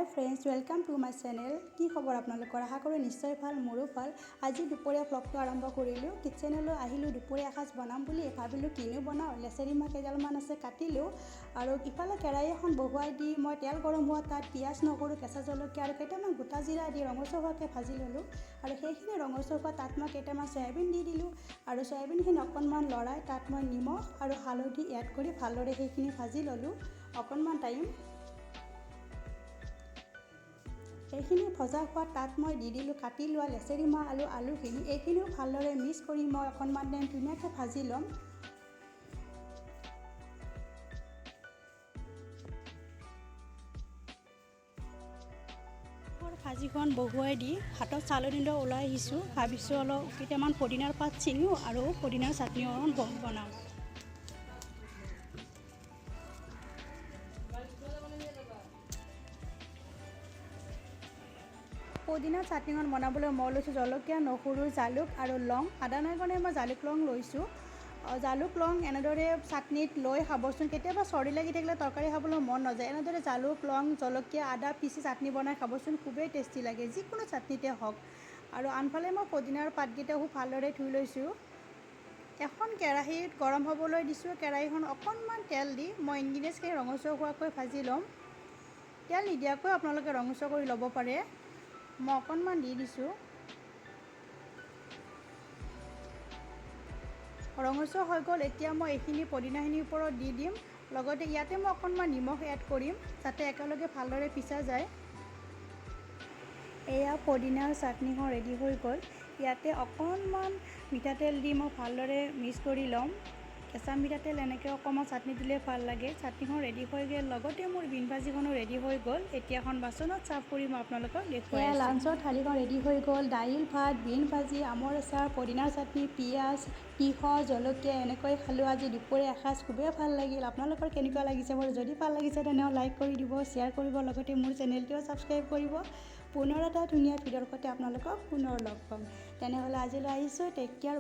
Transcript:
Hi friends, welcome to my channel. কি খবৰ আপোনালোকৰ? আশা কৰোঁ নিশ্চয় ভাল, মোৰো ভাল। আজি দুপৰীয়া ভ্লগটো আৰম্ভ কৰিলোঁ। কিটচেনলৈ আহিলোঁ, দুপৰীয়া এসাঁজ বনাম বুলি ভাবিলোঁ। কিনো বনাওঁ? লেচেৰি মাহ কেইডালমান আছে, কাটিলোঁ আৰু ইফালে কেৰাহী এখন বহুৱাই দি মই তেল গৰম হোৱা তাত পিঁয়াজ, নহৰু, কেঁচা জলকীয়া আৰু কেইটামান গোটা জিৰা দি ৰঙচুৱা হোৱাকৈ ভাজি ল'লোঁ। আৰু সেইখিনি ৰঙচুৱা হোৱা তাত মই কেইটামান চয়াবিন দি দিলোঁ আৰু চয়াবিনখিনি অকণমান লৰাই তাত মই নিমখ আৰু হালধি এড কৰি ভালদৰে সেইখিনি ভাজি ল'লোঁ অকণমান টাইম। এইখিনি ভজা হোৱাত তাত মই দি দিলোঁ কাটি লোৱা লেচেৰি মাহ আৰু আলুখিনি। এইখিনিও ভালদৰে মিক্স কৰি মই অকণমান টাইম ধুনীয়াকৈ ভাজি ল'ম। ভাজিখন বহুৱাই দি হাতত চালনী লৈ ওলাই আহিছোঁ। ভাবিছোঁ অলপ কেইটামান পদিনাৰ পাত ছিঙো আৰু পদিনাৰ চাটনি অকণ বনাওঁ। পদিনা চাটনিখন বনাবলৈ মই লৈছোঁ জলকীয়া, নহৰু, জালুক আৰু লং। আদা নাই কাৰণে মই জালুক, লং লৈছোঁ। জালুক, লং এনেদৰে চাটনিত লৈ খাবচোন। কেতিয়াবা চৰ্দি লাগি থাকিলে তৰকাৰী খাবলৈ মন নাযায়। এনেদৰে জালুক, লং, জলকীয়া, আদা পিচি চাটনি বনাই খাবচোন, খুবেই টেষ্টি লাগে, যিকোনো চাটনিতে হওক। আৰু আনফালে মই পদিনাৰ পাতকেইটা খুব ভালদৰে ধুই লৈছোঁ। এখন কেৰাহীত গৰম হ'বলৈ দিছোঁ। কেৰাহীখন অকণমান তেল দি মই ইনগ্ৰিডিয়েণ্টছখিনি ৰঙচুৱা হোৱাকৈ ভাজি ল'ম। তেল নিদিয়াকৈ আপোনালোকে ৰঙচুৱা কৰি ল'ব পাৰে। মই অকণমান দি দিছোঁ। ৰঙচুৱা হৈ গ'ল। এতিয়া মই এইখিনি পদিনাখিনিৰ ওপৰত দি দিম। লগতে ইয়াতে মই অকণমান নিমখ এড কৰিম, যাতে একেলগে ভালদৰে পিছা যায়। এয়া পদিনাৰ চাটনিখন ৰেডি হৈ গ'ল। ইয়াতে অকণমান মিঠাতেল দি মই ভালদৰে মিক্স কৰি ল'ম। কেঁচা মিঠাতেল এনেকৈ অকণমান চাটনি দিলে ভাল লাগে। চাটনিখন ৰেডি হৈ গ'ল, লগতে মোৰ বিন ভাজিখনো ৰেডি হৈ গ'ল। এতিয়া এখন বাচনত চাৰ্ভ কৰি মই আপোনালোকক দেখুৱাই। লাঞ্চৰ থালিখন ৰেডি হৈ গ'ল। দাইল, ভাত, বিন ভাজি, আমৰ আচাৰ, পদিনাৰ চাটনি, পিঁয়াজ, তিয়ঁহ, জলকীয়া, এনেকৈ খালোঁ আজি দুপৰীয়া এসাঁজ। খুবেই ভাল লাগিল। আপোনালোকৰ কেনেকুৱা লাগিছে বাৰু? যদি ভাল লাগিছে, তেনেহ'লে লাইক কৰি দিব, শ্বেয়াৰ কৰিব, লগতে মোৰ চেনেলটোও ছাবস্ক্ৰাইব কৰিব। পুনৰ এটা ধুনীয়া ভিডিঅ'ৰ সৈতে আপোনালোকক পুনৰ লগ পাম। তেনেহ'লে আজিলৈ আহিছোঁ। Take care.